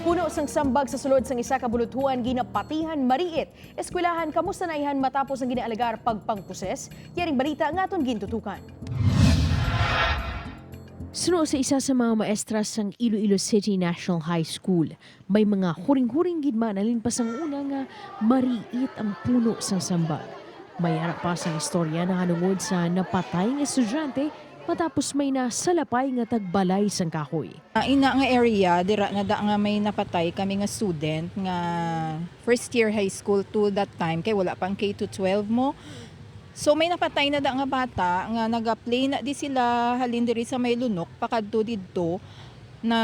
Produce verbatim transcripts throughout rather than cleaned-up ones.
Puno sang sambag sa sulod sang isa ka buluthuan ginapatihan mariit eskwelahan kamustanayhan matapos ang ginaalegar pagpangposes. Yaring balita nga aton gintutukan. Suno sa isa sa mga maestra sang Iloilo City National High School, may mga huring-huring gid man alin pa sang una nga mariit ang puno sang sambag. May ara pa sang istorya nahanungod sa napatay nga estudyante matapos may nasalapay nga tagbalay sang kahoy. Ah, ina nga area, dira na da nga may napatay kami nga student nga first year high school to that time, kay wala pa ang K to twelve mo. So may napatay na da nga bata nga nagaplay na di sila halin diri sa may lunok pakadto didto na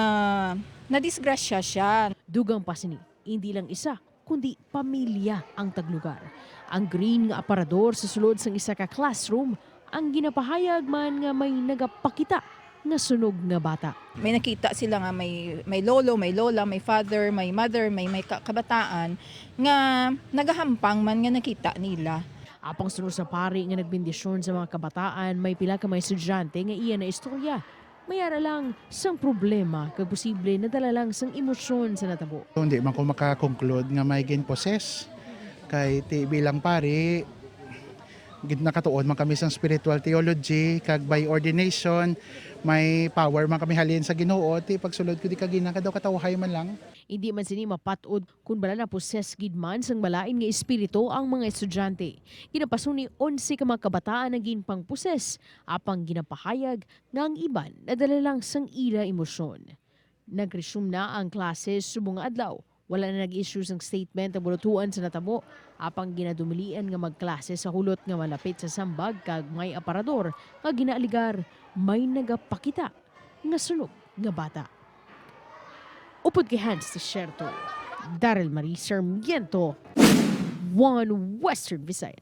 nadisgrasya siya. Dugang pa sini, hindi lang isa, kundi pamilya ang taglugar. Ang green nga aparador sa sulod sang isa ka classroom ang ginapahayag man nga may nagapakita nga sunog nga bata. May nakita sila nga may, may lolo, may lola, may father, may mother, may, may ka-, kabataan nga nagahampang man nga nakita nila. Apang suno sa pari nga nagbendisyon sa mga kabataan, may pila ka mga estudyante nga iya na istorya. May ara lang sang problema kag posible nadala lang sang emosyon sa natabo. Hindi man ko makakonclude nga may ginposes. Kay ti bilang pari, gid nakatuon man kami sang spiritual theology, kag by ordination, may power man kami halin sa Ginoo. Ti pagsulod ko di kagina, kadaw katawhay man lang. Hindi man sini mapat-od kon bala naposes gid man sang malain nga espiritu ang mga estudyante. Ginapasuni onse ka mga kabataan ang ginpangposes, apang ginapahayag nga ang iban nadala lang sang ila emosyon. Nag-resume na ang klase subong nga adlaw. Wala na nag-issue sang statement ang buluthuan sa natabo, apang ginadumilian nga magklase sa hulot nga malapit sa sambag kag may aparador nga ginaaligar may nagapakita nga sunog nga bata. Upod kay Hans Desierto, Daryl Marie Sarmiento, One Western Visayas.